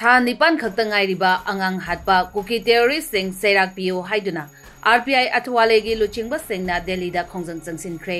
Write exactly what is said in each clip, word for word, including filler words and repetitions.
ꯊꯥ ꯅꯤꯄꯥꯟ ꯈꯛꯇ ꯉꯥꯏꯔꯤꯕ ꯑꯉꯥꯡ ꯍꯥꯠꯄ ꯀꯨꯀꯤ terroristꯁꯤꯡ ꯆꯩꯔꯥꯛ ꯄꯤꯌꯨ ꯍꯥꯏꯗꯨꯅ R P I ꯑꯊꯋꯥꯂꯦꯒꯤ ꯂꯨꯆꯤꯡꯕꯁꯤꯡꯅ ꯗꯦꯜꯂꯤꯗ ꯈꯣꯡꯖꯪ ꯆꯪꯁꯤꯟꯈ꯭ꯔꯦ꯫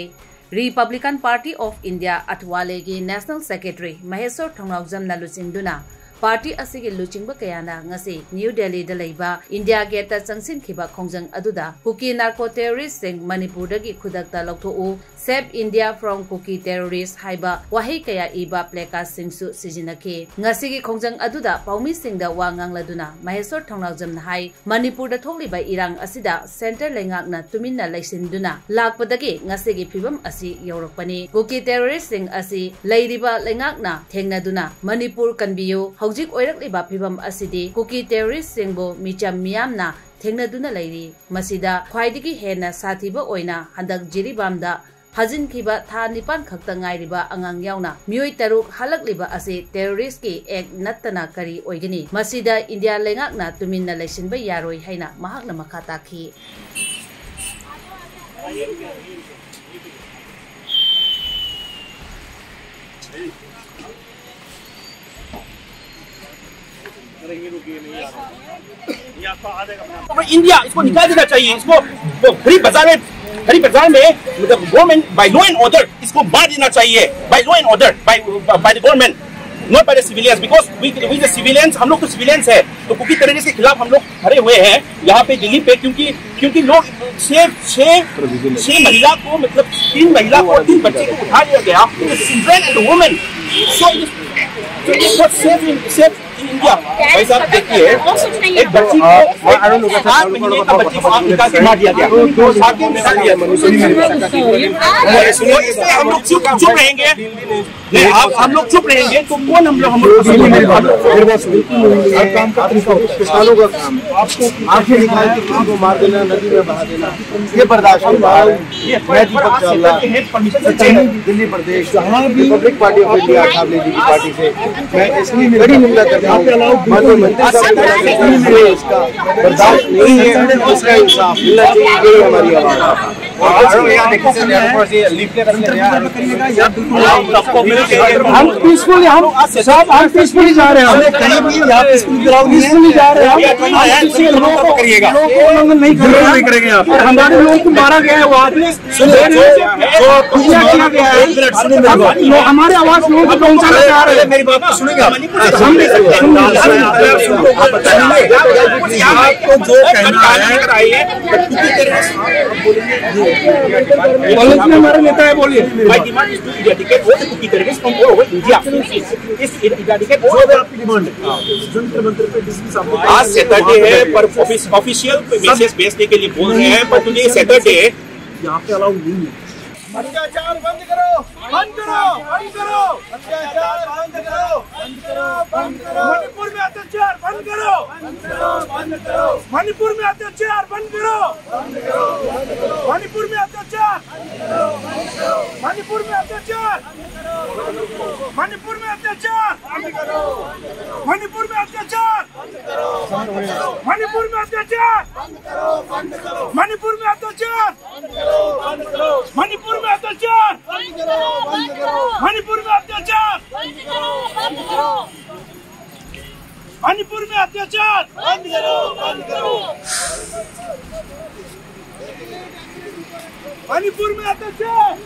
Republican Party of India ꯑꯊꯋꯥꯂꯦꯒꯤ National Secretary ꯃꯍꯦꯁꯣꯔ ꯊꯧꯅꯥꯎꯖꯝꯅ ꯂꯨꯆꯤꯡꯗꯨꯅ party ꯑꯁꯤꯒꯤ ꯂꯨꯆꯤꯡꯕ ꯀꯌꯥꯅ ꯉꯁꯤ ꯅ꯭ꯌꯨ ꯗꯦꯜꯂꯤꯗ ꯂꯩꯕ ꯏꯟꯗꯤꯌꯥ ꯒꯦꯠꯇ ꯆꯪꯁꯤꯟꯈꯤꯕ ꯈꯣꯡꯖꯪ ꯑꯗꯨꯗ ꯀꯨꯀꯤ narco terroristꯁꯤꯡ ꯃꯅꯤꯄꯨꯔꯗꯒꯤ ꯈꯨꯗꯛꯇ ꯂꯧꯊꯣꯛꯎ, Save India from Kuki Terrorist ꯍꯥꯏꯕ ꯋꯥꯍꯩ ꯀꯌꯥ ꯏꯕ placardꯁꯤꯡꯁꯨ ꯁꯤꯖꯤꯟꯅꯈꯤ꯫ ꯉꯁꯤꯒꯤ ꯈꯣꯡꯖꯪ ꯑꯗꯨꯗ ꯄꯥꯎꯃꯤꯁꯤꯡꯗ ꯋꯥ ꯉꯥꯡꯂꯗꯨꯅ ꯃꯍꯦꯁꯣꯔ ꯊꯧꯅꯥꯎꯖꯝꯅ ꯍꯥꯏ, ꯃꯅꯤꯄꯨꯔꯗ ꯊꯣꯛꯂꯤꯕ ꯏꯔꯥꯡ ꯑꯁꯤꯗ centre ꯂꯩꯉꯥꯛꯅ ꯇꯨꯃꯤꯟꯅ ꯂꯩꯁꯤꯟꯗꯨꯅ ꯂꯥꯛꯄꯗꯒꯤ ꯉꯁꯤꯒꯤ ꯐꯤꯕꯝ ꯑꯁꯤ ꯌꯧꯔꯛꯄꯅꯤ꯫ ꯀꯨꯀꯤ terroristꯁꯤꯡ ꯑꯁꯤ ꯂꯩꯔꯤꯕ ꯂꯩꯉꯥꯛꯅ ꯊꯦꯡꯅꯗꯨꯅ ꯃꯅꯤꯄꯨꯔ ꯀꯟꯕꯤꯌꯨ꯫ ꯍꯧꯖꯤꯛ ꯑꯣꯏꯔꯛꯂꯤꯕ ꯐꯤꯕꯝ ꯑꯁꯤꯗꯤ ꯀꯨꯀꯤ terroristꯁꯤꯡꯕꯨ ꯃꯤꯆꯝ ꯃꯤꯌꯥꯝꯅ ꯊꯦꯡꯅꯗꯨꯅ ꯂꯩꯔꯤ꯫ ꯃꯁꯤꯗ ꯈ꯭ꯋꯥꯏꯗꯒꯤ ꯍꯦꯟꯅ ꯁꯥꯊꯤꯕ ꯑꯣꯏꯅ ꯍꯟꯗꯛ ꯖꯤꯔꯤꯕꯥꯝꯗ ꯐꯥꯖꯤꯟꯈꯤꯕ ꯊꯥ ꯅꯤꯄꯥꯟ ꯈꯛꯇ ꯉꯥꯏꯔꯤꯕ ꯑꯉꯥꯡ ꯌꯥꯎꯅ ꯃꯤꯑꯣꯏ ꯇꯔꯨꯛ ꯍꯜꯂꯛꯂꯤꯕ ꯑꯁꯤ terroristꯀꯤ act ꯅꯠꯇꯅ ꯀꯔꯤ ꯑꯣꯏꯒꯅꯤ? ꯃꯁꯤꯗ ꯏꯟꯗꯤꯌꯥ ꯂꯩꯉꯥꯛꯅ ꯇꯨꯃꯤꯟꯅ ꯂꯩꯁꯤꯟꯕ ꯌꯥꯔꯣꯏ ꯍꯥꯏꯅ ꯃꯍꯥꯛꯅ ꯃꯈꯥ ꯇꯥꯈꯤ꯫ तो इंडिया इसको निकाल देना चाहिए, इसको वो खरीद बाजार में, खरीद बाजार में मतलब government by law and order इसको मार देना चाहिए, by law and order, by by the government, not by the civilians, because we we the civilians, हम लोग तो सिविलियंस है, तो कुकी टेररिस्ट के खिलाफ हम लोग खड़े हुए हैं यहाँ पे दिल्ली पे, क्योंकि क्योंकि लोग छह छह छह महिला को मतलब तीन महिला को तीन बच्चे को उठा लिया गया, children and women, so so it was safe in safe in India. भाई साहब देखिए, एक बच्ची को आठ महीने का बच्ची को आप निकाल के मार दिया गया, आके निकाल दिया। तो इससे हम लोग चुप चुप रहेंगे, नहीं आप हम लोग चुप रहेंगे तो कौन हम लोग हम लोग किसानों का काम, आंखें निकाल के किसी को मार देना, नदी में बहा देना, ये बर्दाश्त नहीं हो रहा है। मैं दीपक चावला, सचिव Delhi Pradesh, republic party of India, Athawale ji की पार्टी से मैं इसकी कड़ी निंदा करता हूँ। माननीय मंत्री साहब ने बोला कि इसका बर्दाश्त नहीं है, इसका इंसाफ मिलना चाहिए, यही हमारी आवाज़ है। हम पीसफुली, हम सब, हम पीसफुली जा रहे हैं। कहीं भी यहाँ पीसफुल ग्राउंड नहीं है। पीसफुली जा रहे हैं हम। हम पीसफुली लोगों को, लोगों को उल्लंघन नहीं कर रहे हैं। नहीं करेंगे आप। और हमारे लोगों को मारा गया है वहाँ पे। सुनिए, जो, जो आपको किया, किया गया है। एक मिनट सुनिए मेरी बात। लो, हमारे आवाज लोगों को पहुंचाना चाह रहे हैं। मेरी बात तो सुनेंगे आप। हम, सुनिए, सुनिए, सुनिए। आपको जो कहना है, कॉलेज में हमारे नेता है, बोलिए। My demand is to eradicate all the Kuki terrorists from all over India. Is eradicate all जो भी आपकी डिमांड है, जंतर मंतर पे डिस्कस आपको आज सैटरडे है, पर ऑफिस, ऑफिशियल मैसेज भेजने के लिए बोल रहे हैं, पर टुडे सैटरडे है। यहाँ पे अलाउड नहीं है। अत्याचार बंद करो, बंद करो, बंद करो। अत्याचार बंद करो, बंद करो, बंद करो। मणिपुर में अत्याचार बंद करो, बंद करो, बंद करो। मणिपुर में अत्याचार बंद करो, बंद करो, बंद करो। मणिपुर में अत्याचार, मणिपुर में अत्याचार, मणिपुर में अत्याचार, मणिपुर में अत्याचार, मणिपुर में अत्याचार, मणिपुर में अत्याचार, मणिपुर में अत्याचार, मणिपुर में अत्याचार, मणिपुर में अत्याचार, मणिपुर में अत्याचार, मणिपुर में अत्याचार।